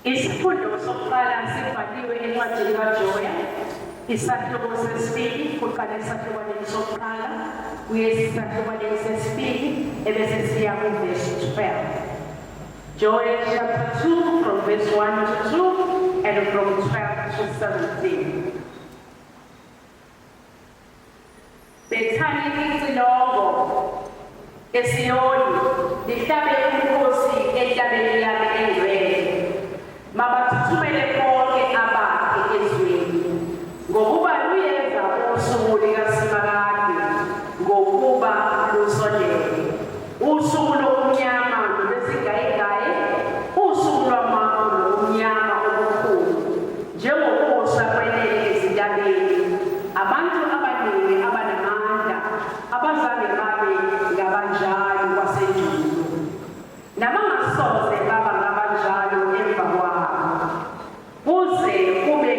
Isifundo sokuqala sibhaliwe encwadini kaJoel, isahluko sesibili, kuqala esahlukwaneni sokuqala kuye esahlukwaneni sesibili ebese siya kuvesi 12. Joel chapter 2 from verse 1 to 2 and from 12 to 17. Bethani icilongo eSiyoni, nihlabe umkhosi entabeni yami engcwele. Mabathuthumele bonke abakhe ezweni, ngokuba luyeza usuku likaSimakade, ngokuba lusondele. Usuku lobumnyama nolwesigayegaye, usuku lwamafu nobumnyama obukhulu, njengokusa kwenele ezintabeni. Abantu abaningi abanamandla abazange babe ngabanjalo kwasendulo, nabangasoze baba ngabanjalo emva kwabo, kuze kube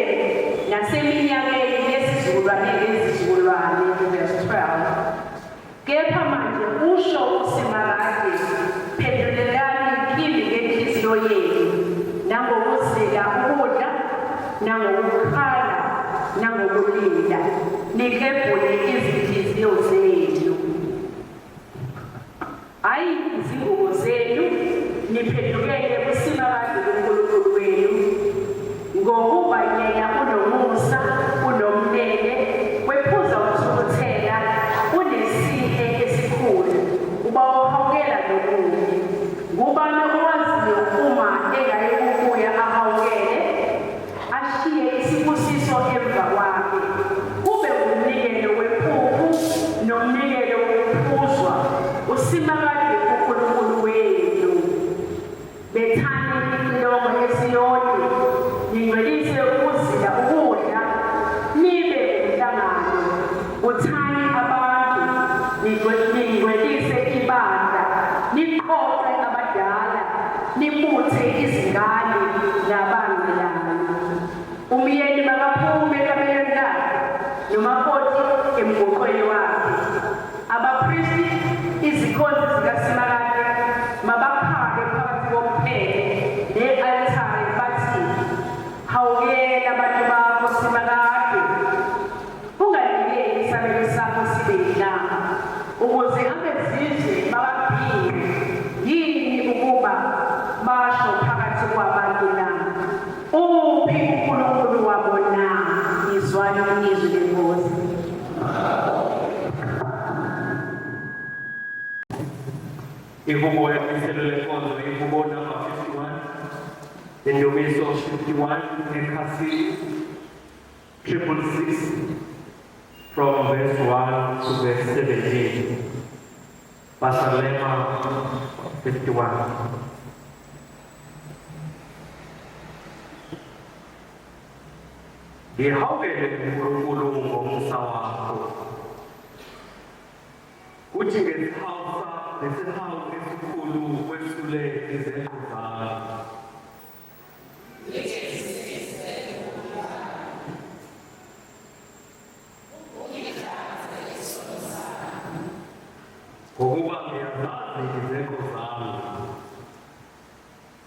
naseminyakeni yesizukulwane ngezizukulwane. Verse 12. Kepha manje usho uSimakade, phendulelani kimi ngenhliziyo yenu, nangokuzila ukudla, nangokukhala, nangokulila, niklebhule izinhliziyo zenu, hhayi izingubo zenu, niphendukele kuSimakade uNkulunkulu wenu, ngokuba yena unomusa, unomnene, wephuza ukuthukuthela, unesihe esikhulu, ubawahawukela nokubi. Ngubani owaziyo uma engayikubuya ahawukele, ashiye isibusiso emva kwakhe, kube ngumnikelo wempuphu nomnikelo wokuphuzwa uSimakade uNkulunkulu wenu. Bethani icilongo eSiyoni, ningcwelise ukuzila ukudla, nibe umhlangano. Buthani abantu, ningcwelise ibandla, niqoqe abadala, nibuthe izingane nabancelane. Umyeni makaphume ekamelweni lakhe, nomakoti emgoqweni wakhe. Abapristi, izikhonzi zikaSimakade, mabakhale phakathi kompheme ne-altare bathi, Hawukela abantu bakho, Simakade, unganikeli isabelo sakho sibe yilanga, ukuze abezizwe bababhinqe. Yini ukuba basho phakathi kwabantu na? Uphi uNkulunkulu wabo na? Yizwani izwi leNkosi. Ihubo elimiselwe lenkonzo ihubo number 51 Indumiso 51 ekhasini 666 from verse 1 to verse 17. Pasalema 51. Ngihawukele uNkulunkulu ngomusa wakho. Kuthi ngesihawu nesihawu esikhulu wesule izenzo zami. Ngokuba ngiyazazi izenzo zami.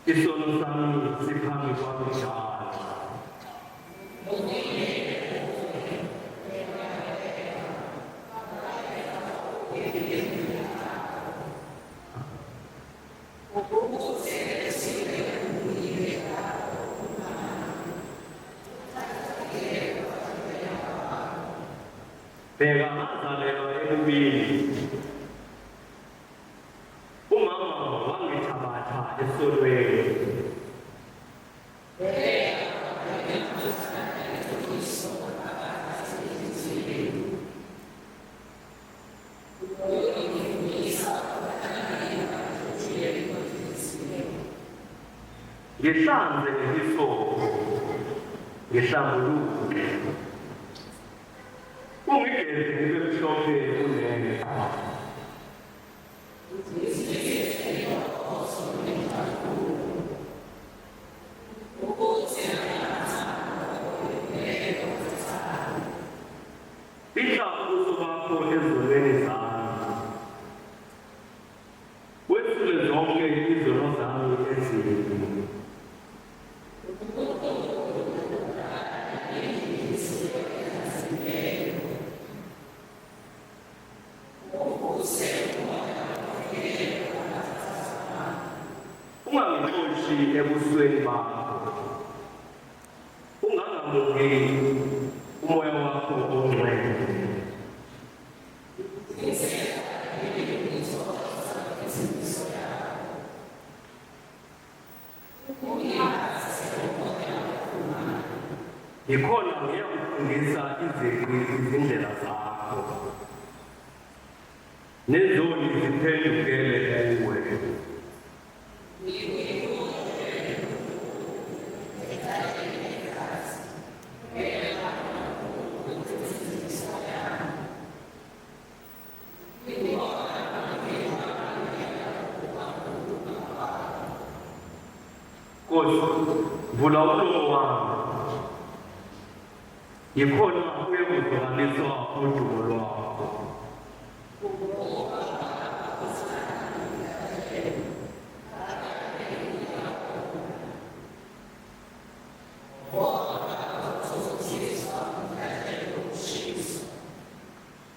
Isono sami siphambi kwami njalo. Bheka ngazalelwa ebubini. Umama wangithabatha esonweni. Ngihlanze ngehisopho, ngihlambuluke. Ungigeze ngibe mhlophe kuneqhwa. Fihla ubuso bakho ezonweni zami, wesule zonke izono zami ezimbi. Ungangixoshi ebusweni bakho. Ungangamuki umoya wakho ongcwele. Yikhona ngiyakufundisa iziqi izindlela zakho. Nezoni ziphendukele kuwe. Nkosi, vula umlomo wami. Yikhona uyakuzwakaliswa udumo lwakho.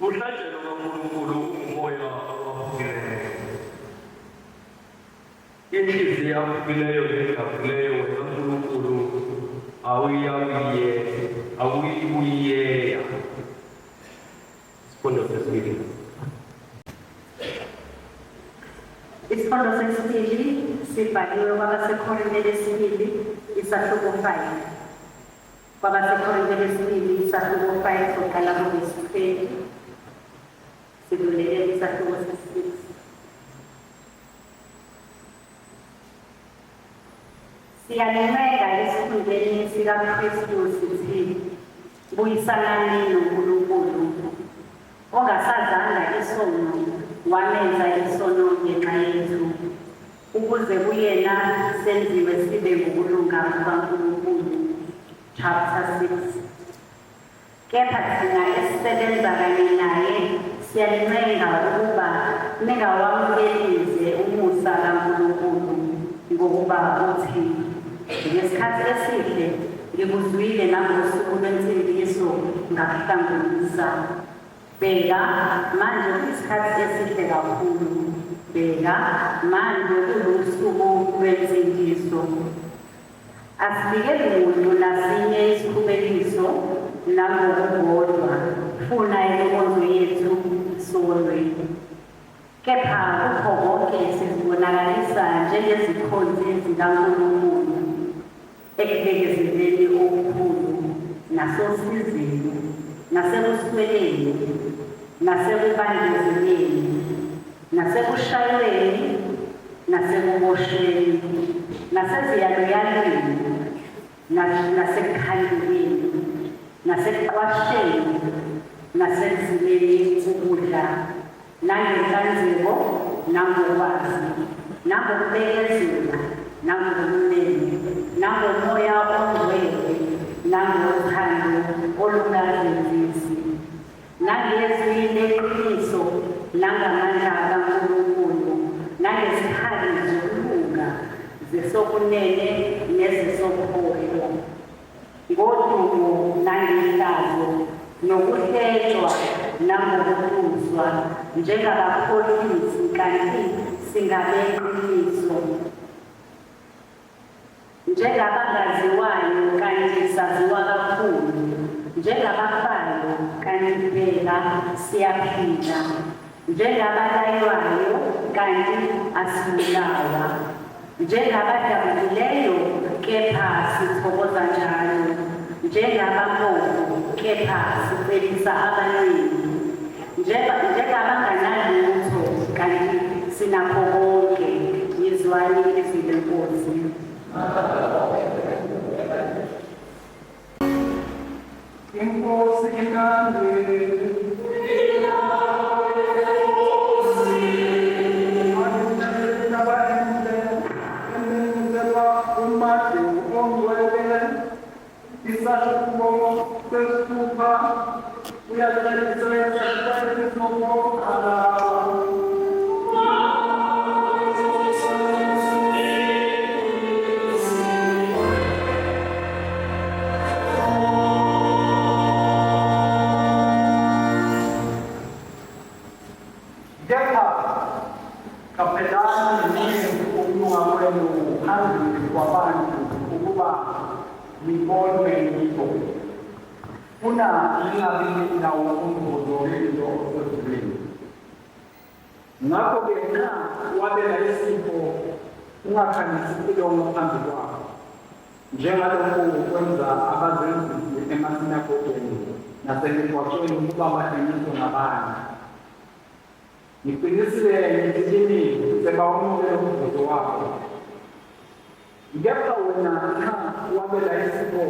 Umhlatshelo kaNkulunkulu ungumoya owaphukileyo. Inhliziyo eyaphukileyo nedabukileyo wena Nkulunkulu awuyakuye awuyikuyeya. Isifundo sesibili. Isifundo sesibili sibhaliwe kwabaseKorinte besibili isahluko 5. KwabaseKorinte besibili isahluko 5 soqala kuvesi 20 sidlulele kwisahluko sesi-6. Siyanincenga esikhundleni sikaKristu sithi buyisanani noNkulunkulu ongasazanga isono wamenza isono ngenxa yethu ukuze kuyena senziwe sibe ngukulunga kukaNkulunkulu. Chapter 6. Kepha thina esisebenza kanye naye siyanincenga ukuba ningawamukelize umusa kaNkulunkulu, ngokuba uthi, Ngesikhathi esihle ngikuzwile nangosuku lwensindiso ngakuhlangulisa. Bheka, manje kuyisikhathi esihle kakhulu. Bheka, manje kulusuku lwensindiso. Asibikeli muntu nasinye isikhubekiso nangokukodwa, funa inkonzo yethu isolwe. Kepha kukho konke sizibonakalisa njengezikhonzi zikaNkulunkulu ekubekezeleni okukhulu nasosizini nasekusweleni nasekubandezeleni nasekushayweni nasekuboshweni naseziyaluyalweni nasekukhandlekeni nasekuqwasheni nasekuzileni ukudla nangenhlanzeko nangokwazi nangokubekezela nangobumnene nangomoya ongcwele nangothando olungazenzisi nangezwi leqiniso nangamandla kaNkulunkulu nangezikhali zokulunga zesokunene nezesokhohlo ngodumo nangehlazo nokuhletshwa nangokuphuzwa njengabakhohlisi kanti singabeqiniso Njengabangaziwayo kanti saziwa kakhulu, njengabafayo kanti bheka siyaphila, njengabalaywayo kanti asibulawa, njengabadabukileyo kepha sithokoza njalo, njengabampofu kepha sicebisa abaningi, Njengabanganalutho kanti sinakho konke, yizwani izwi leNkosi. Inkosi inani. Indaba enhle emenyezelwa uMatewu ongcwele Isahluko sesithupha uyaqalisa esahlukweni sokuqala. Kepha qaphelani niyenze ukulunga kwenu. phambi kwabantu ukuba nibonwe yibo. Funa ningabi nawo umvuzo wento osezulwini. Ngakho-ke nxa wabela isipho ungakhanyisi icilongo phambi kwakho, njengalokhu kwenza abazenzisi emasinagogeni nasemigwaqweni ukuba badunyiswe ngabantu. Ngiqinisile ngithi kini, sebawamukele umvuzo wabo. Kepha wena nxa wabela isipho,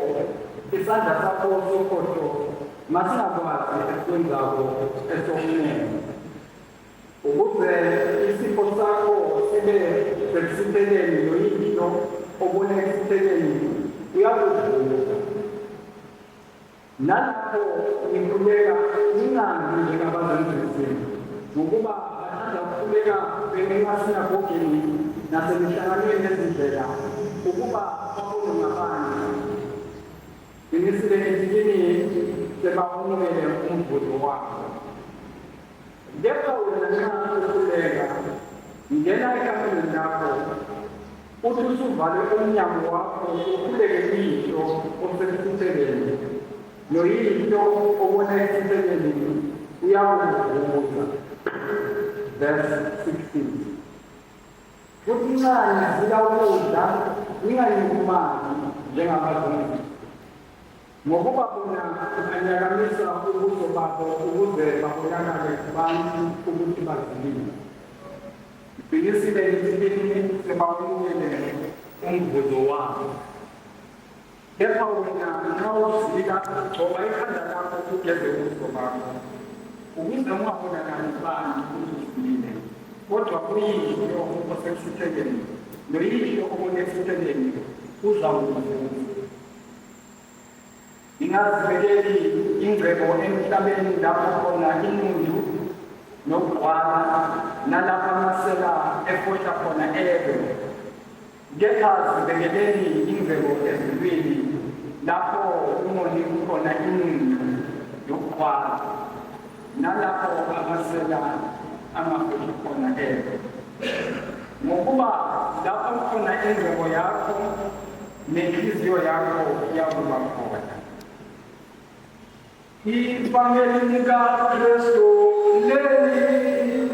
isandla sakho sokhohlo masingakwazi ekwenzako esokunene, ukuze isipho sakho sibe sekusitheleni noyihlo obona ekusitheleni uyakuvuza. Nalapho nikhuleka ningazi njengabazenzisi, ngokuba bathanda ukukhuleka beme emasinagogeni nasemihlanganweni yezindlela ukuba babonwe ngabantu. Ngiqinisile ngithi kini, sebawamukele umvuzo wabo. Kepha wena nxa ukhuleka, ngena ekamelweni lakho, uthi usuvale umnyango wakho ukhuleke kuyihlo osekusitheleni, noyihlo obona esitheleni uyakuvuza. Verse 16. Futhi nxa nizila ukudla, ninganyukumali njengabazenzisi, ngokuba bona banyakamisa ubuso babo ukuze babonakale kubantu ukuthi bazilile. Ngiqinisile ngithi kini, sebawamukele umvuzo wabo. Kepha wena nxa uzila, gcoba ikhanda lakho ugeze ubuso bakho, ukuze ungabonakali kubantu ukuthi uzilile, kodwa kuyihlo osekusitheleni, noyihlo obona ekusitheleni uzakuvuza. Ningazibekeli ingcebo emhlabeni lapho khona inundu nokugqwala nalapho amasela efohla khona ebe. Kepha zibekeleni ingcebo ezulwini lapho kungoni khona inundu nokugqwala nalapho amasela angafohli khona ebe. Ngokuba lapho khona ingcebo yakho nenhliziyo yakho iyakuba khona. Ivangeli likaKristu leli.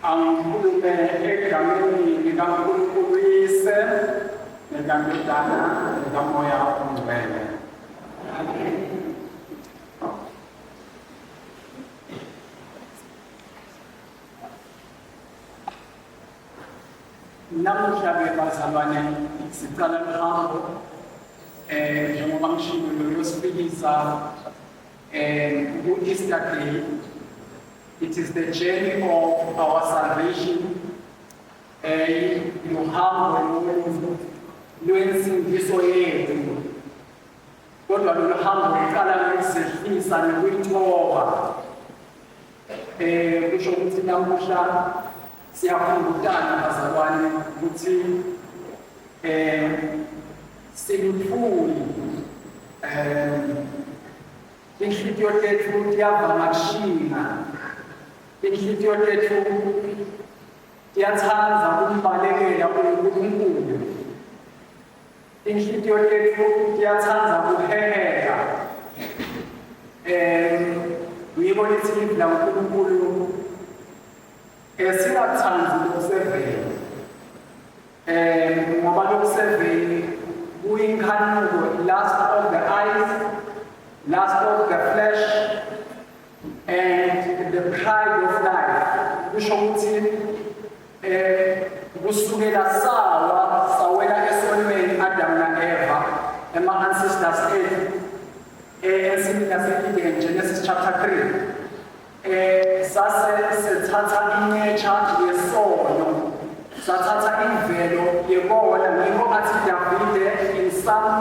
Angikhulume egameni likaNkulunkulu Uyise, nekaNdodana, nekaMoya oNgcwele. Namuhla-ke bazalwane siqala luhambo njengoba ngishilo luyosifikisa ku-Easter Day. It is the journey of our salvation. Luhambo lolu lwensindiso yethu. Kodwa lolu hambo luqala ngokuzehlisa nokuyithoba. Kusho ukuthi namuhla siyakhumbutana bazalwane ukuthi siluthuli inhliziyo tethu tiyavama kushinga, inhliziyo tethu tiyatsandza kumbalekela uNkulunkulu, inhliziyo tethu tiyatsandza kuheheka. Ngiko lithi livi laNkulunkulu singakuthandi lokuseveni, ngoba lokuseveni kuyinkhanuko, lust of the eyes, lust of the flesh and the pride of life. Kusho ukuthi kusukela sawa sawela esonweni Adam na Eva, ema ancestors ethu, ensimini yase-Eden, Genesis chapter 3, sase sithatha i-nature yesono, sathatha imvelo yekona. Ngikho athi Davide in Psalm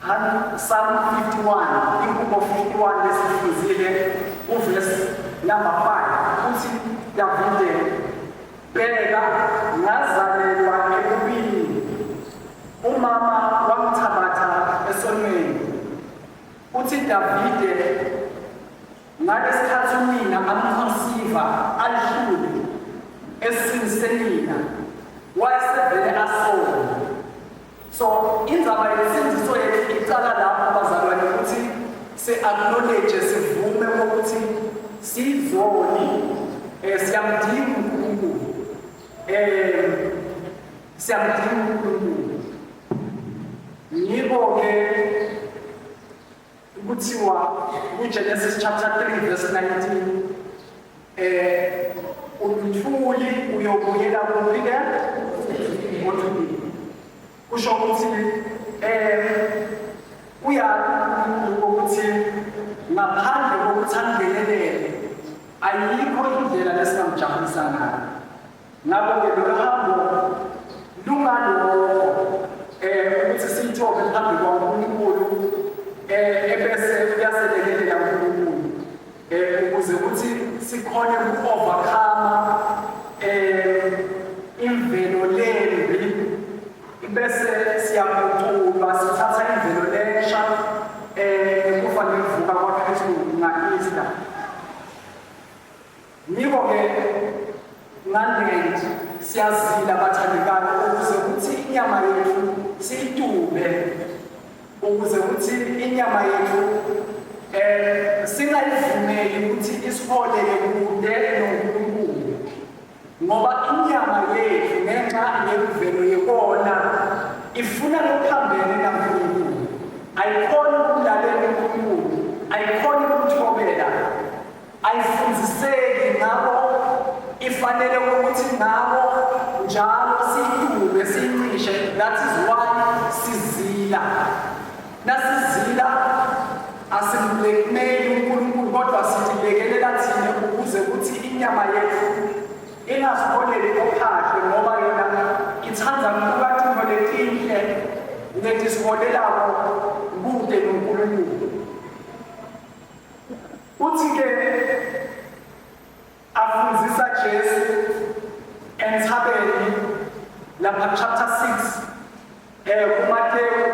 51, ihubo 51 lesifunzile, uverse number 5, uthi Davide, bheka ngazalelwa. Davide ngalesikhathi unina amconceive alihlule esiswini senina wayesevele asona. So indzaba yesindziso yethu icala lapho bazalwane ukuthi si-acknowledge sivume ukuthi sizoni siyamdinga uNkulunkulu. Siyamdinga uNkulunkulu. Ngiko ke kuthiwa kuGenesis chapter 3 verse 19 uluthuli uyobuyela kuphi ke? Othulini. Kusho ukuthi uyazi ukuthi ngaphandle kokuthi angenelele ayikho indlela lesingamjabulisa ngayo. Ngakho-ke lolu hambo lungalokho ukuthi siyithobe phambi kwaNkulunkulu ebese uyaselekelela uNkulunkulu ukuze ukuthi sikhone uku-overcome imvelo lembi bese siyaguculwa sithatha imvelo lensha kufa nekuvuka kwaKristu nga-Easter. Ngiko-ke ngalenti siyazila bathandekayo ukuze ukuthi inyama yethu siyitube, ukuze ukuthi inyama yethu singayivumeli ukuthi isiholele kude noNkulunkulu, ngoba inyama yethu ngenxa yemvelo yekona ifuna lokuphambene naNkulunkulu. Ayikhoni ukulalela uNkulunkulu, ayikhoni ukuthobela, ayifundziseki. Ngakho ifanele ukuthi ngako njalo siyitube siyincishe. That is why sizila. Nasizila asimblackmail uNkulunkulu, kodwa sithi lekelela thina ukuze ukuthi inyama yethu ingasiholeli ophahle, ngoba yona ithanda ukuba tintfo letinhle letisiholelako kude noNkulunkulu. Uthi ke afundzisa Jesu entsabeni lapha chapter 6 kuMateyu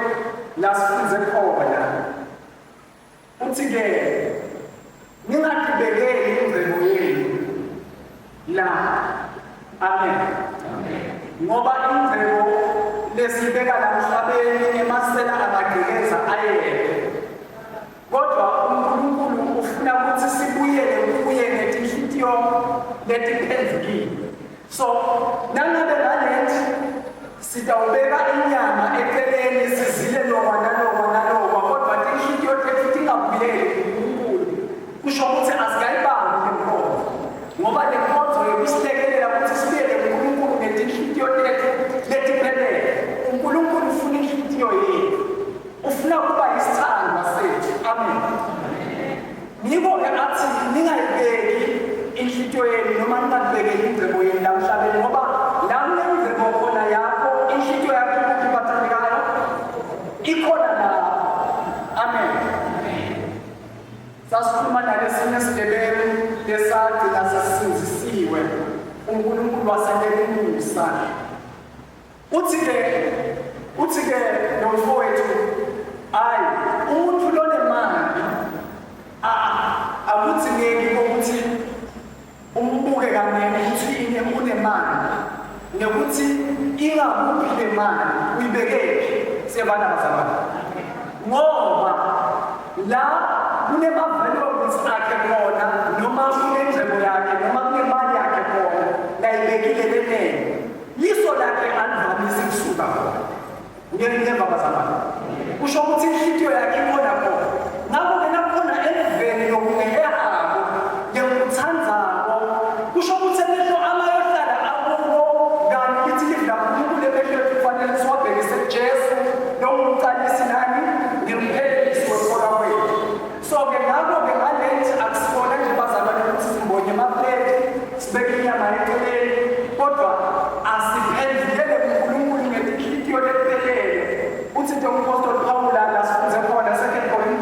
la sifunze khona, uthi ke ningatibekeli ingcebo yenu la. Amen. Ngoba ingcebo lesibeka la emhlabeni emasela angagqekeza ayebe, kodwa uNkulunkulu ufuna ukuthi sibuyele kuye ngetinhlitiyo letiphendukile. So nangabe ngalethi sitawubeka inyama eceleni sizile lokwa nalokwa nalokwa, kodwa tinhlitiyo tethu tingabuyeli kuNkulunkulu, kusho ukuthi asikayibambi lenkonzo, ngoba le nkonzo yokusilekelela ukuthi sibuyele kuNkulunkulu ngetinhlitiyo tethu letiphelele. uNkulunkulu ufuna inhlitiyo yethu, ufuna ukuba isithandwa sethu. Amen. Ngiko-ke athi ningayibeki inhlitiyo yenu noma ningabekeli ingcebo yenu la emhlabeni, ngoba la kunengcebo khona yakho inhlitiyo yakho ikuphi bathandekayo? Ikhona lapho. Amen. Sasikhuluma nalesinye sigebengu lesagcina sesisindisiwe, uNkulunkulu waselekumusa. Uthi-ke lo mfowethu, ayi umuntu lonemali akudzingeki ukuthi umbuke kancane ukuthi ini unemali nekuthi ingakuphi le mali uyibekephi. Siyabana bazalwane, ngoba la kunema-valuables akhe khona noma kunengcebo yakhe noma kunemali yakhe khona layibekile lenene, liso lakhe alivamisi kusuka khona. Ngiyeva bazalwane, kusho ukuthi inhlitiyo yakhe ikhona khona. Ngakho-ke nakhona emveni lokungehehako ngekuthandzako, kusho ukuthi emehlo amayohlala akuko, kanti lithi livi laNkulunkulu emehlo ethu kufanele siwabhekise kuJesu longumcalisi nani nemphelelisi wekholwa kwethu. So-ke ngakho-ke ngalethi akusibona nje bazalwane ukuthi simbonye emapleti sibeke inyama eceleni, kodwa asiphendulele kuNkulunkulu ngetinhlitiyo letiphelele. Uthi nje umpostoli Pawula la sifunze khona 2 Corinthians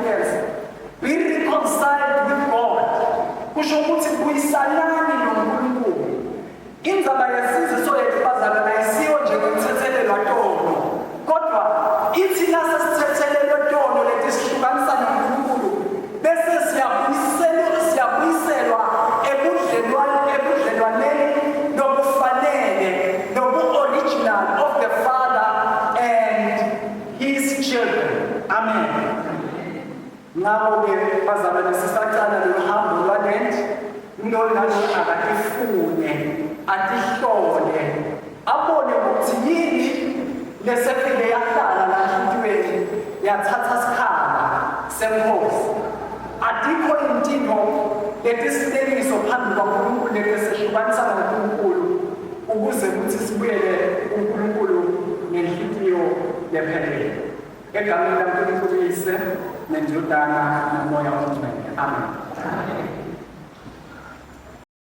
relational of the father and his children. Amen. Ngakho-ke bazalwane, sisacala lolu hambo lwaLent, ngilolo nalo akatifune, atihlole, abone ukuthi yini lesefike yahlala la enhlitiyweni, yathatha sikhala senkosi. Atikho intino letisinengiso phambi kwaNkulunkulu letesehlukanisa noNkulunkulu, ukuze kuthi sibuyele kuNkulunkulu ngenhlitiyo lephelele. Egameni laNkulunkulu Yise, neNdodana, noMoya oNgcwele. Amen.